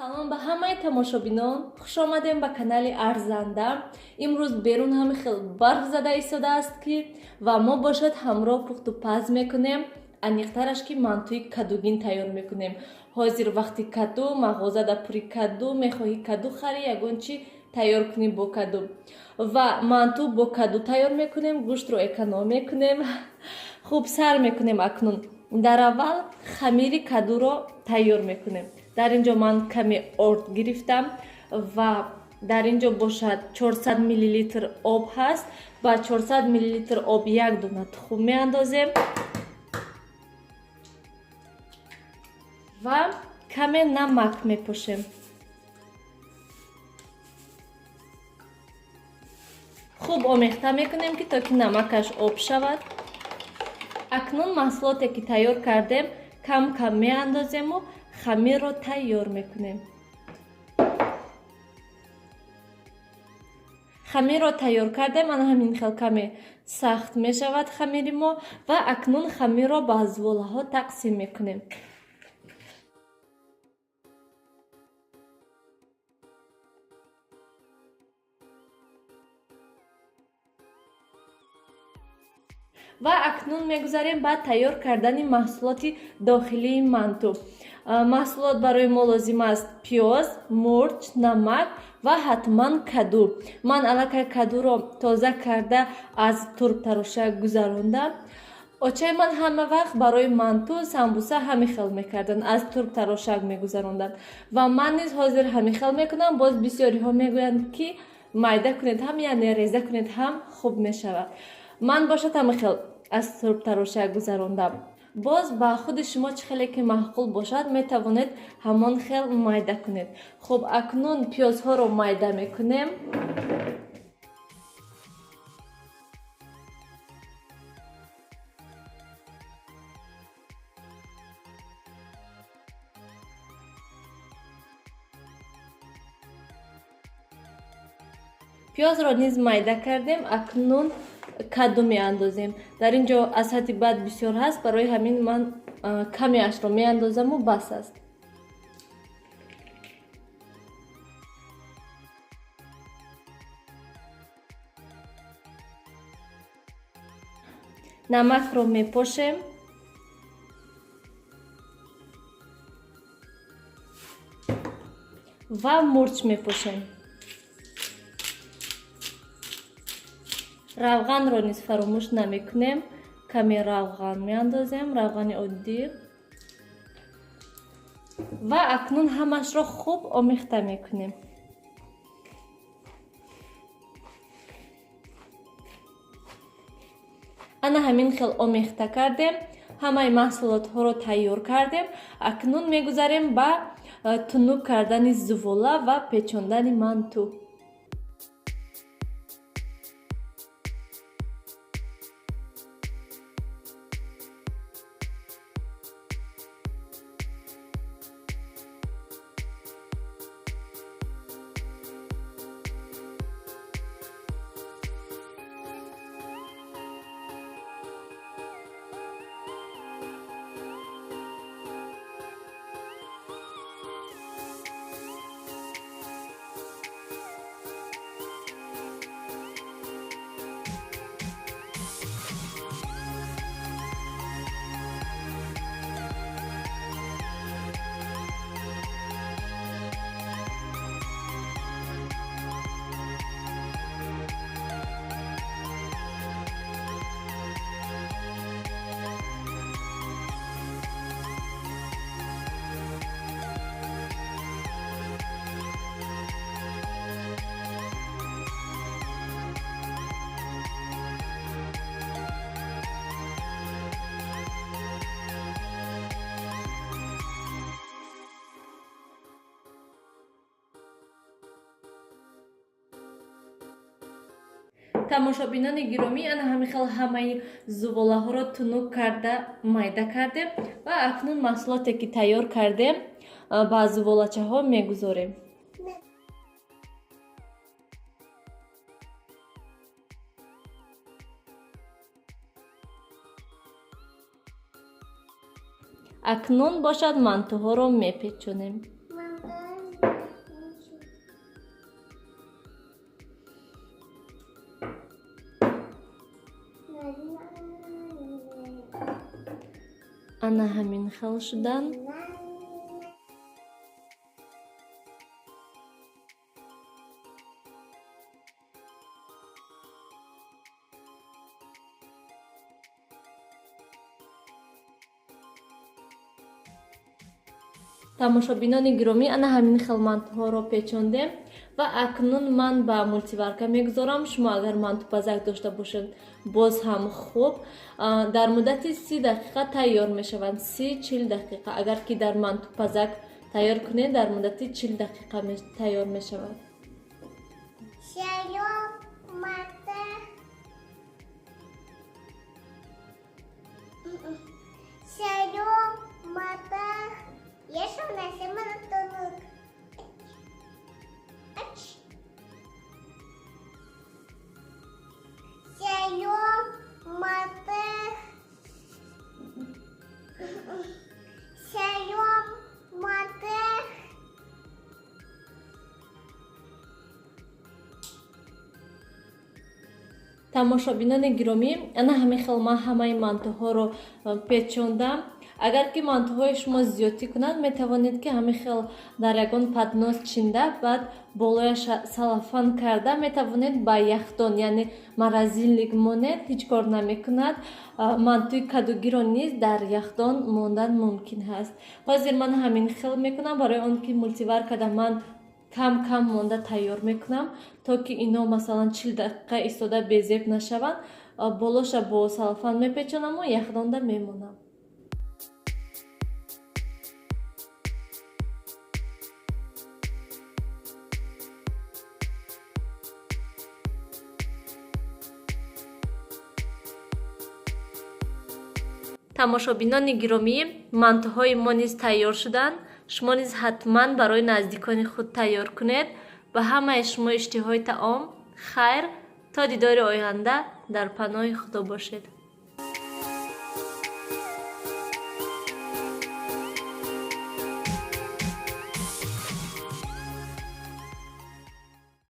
Салом ба ҳамаи тамошобинон, хуш омадем ба канали Арзанда. Имрӯз берун ҳами хел барф зада истодааст ки ва мо бошад ҳамроҳ пухту паз мекунем. Аниқтараш ки мантуи кадугин тайёр мекунем. Ҳозир вақти каду, мағозада пури каду, мехоҳӣ каду хари, ягон чи тайёр кунӣ бо каду. Ва манту бо каду тайёр мекунем, гӯштро эконом мекунем. Хуб, сар мекунем акнун. Дар аввал хамири кадуро тайёр мекунем. Дар ин ҷо ман каме орд гирифтам ва дар ин ҷо бошад 400 миллилитр об ҳаст. Ба 400 миллилитр об як дона тухм меандозем ва каме намак мепошем. Хуб омехта мекунем, ки то ки намакаш об шавад. Акнун маҳсулоте ки тайёр кардем, кам кам меандозему хамирро тайёр мекунем. Хамирро тайёр кардем, ана ҳамин хел каме сахт мешавад хамири мо ва акнун хамирро ба зуволаҳо тақсим мекунем. Ва акнун мегузарем ба тайёр кардани маҳсулоти дохилии манту. Маҳсулот барои мо лозим аст: пиёз, мурч, намак ва ҳатман каду. Ман аллакай кадуро тоза карда аз турбтароша гузарондам. Очаи ман ҳама вақт барои манту, самбуса ҳамин хел мекарданд, аз турбтарошак мегузаронданд ва ман низ ҳозир ҳамин хел мекунам. Боз бисёриҳо мегӯянд, ки майда кунед ҳам, яъне реза кунед ҳам хуб мешавад. Ман бошад ҳамин хел аз турбтарошак гузарондам. Боз ба худи шумо чӣ хеле ки маъқул бошад, метавонед ҳамон хел майда кунед. Хуб, акнун пиёзҳоро майда мекунем. Пиёзро низ майда кардем. Акнун каду меандозем. Дар ин ҷо аз ҳадди бад бисёр ҳаст, барои ҳамин ман камеашро меандозаму бас аст. Намакро мепошем. Ва мурч мепошем. Равғанро низ фаромӯш намекунем. Каме равған меандозем, равғани оддӣ. Ва акнун ҳамашро хуб омехта мекунем. Ана ҳамин хел омехта кардем, ҳамаи маҳсулотҳоро тайёр кардем. Акнун мегузарем ба тунук кардани зувола ва печондани манту. Тамошобинони гиромӣ, ана ҳамин хел ҳамаи зуволаҳоро тунук карда майда кардем ва акнун маҳсулоте ки тайёр кардем, ба зуволачаҳо мегузорем. Акнун бошад мантуҳоро мепечонем. Ана ҳамин хел шуданд. Тамошобинони гиромӣ, ана ҳамин хел мантуҳоро печондем ва акнун ман ба мультиварка мегузорам. Шумо агар мантупазак дошта бошед, боз ҳам хуб. Дар муддати 30 дақиқа тайёр мешаванд, 30-40 дақиқа. Агар ки дар мантупазак тайёр кунед, дар муддати 40 дақиқа тайёр мешавад. Тамошобинони гиромӣ, ана ҳамин хел ман ҳамаи мантуҳоро печондам. Агар ки мантуҳои шумо зиёдтӣ кунанд, метавонед ки ҳамин хел дар ягон поднос чинда, баъд болояш салафан карда метавонед ба яхдон, яъне морозильник монед, ҳеҷ кор намекунад. Мантуи кадугиро низ дар яхдон мондан мумкин ҳаст. Ҳозир ман ҳамин хел мекунам, барои он ки мультиваркада ман кам кам монда тайёр мекунам, то ки ино масалан 40 дақиқа истода безеб нашаванд. Болоша бо салафан мепечонаму яхдонда мемонам. Тамошобинони гиромӣ, мантуҳои мо низ тайёр шуданд. Шумо низ ҳатман барои наздикони худ тайёр кунед. Ба ҳамаи шумо иштиҳои таом. Хайр, то дидори оянда, дар паноҳи Худо бошед.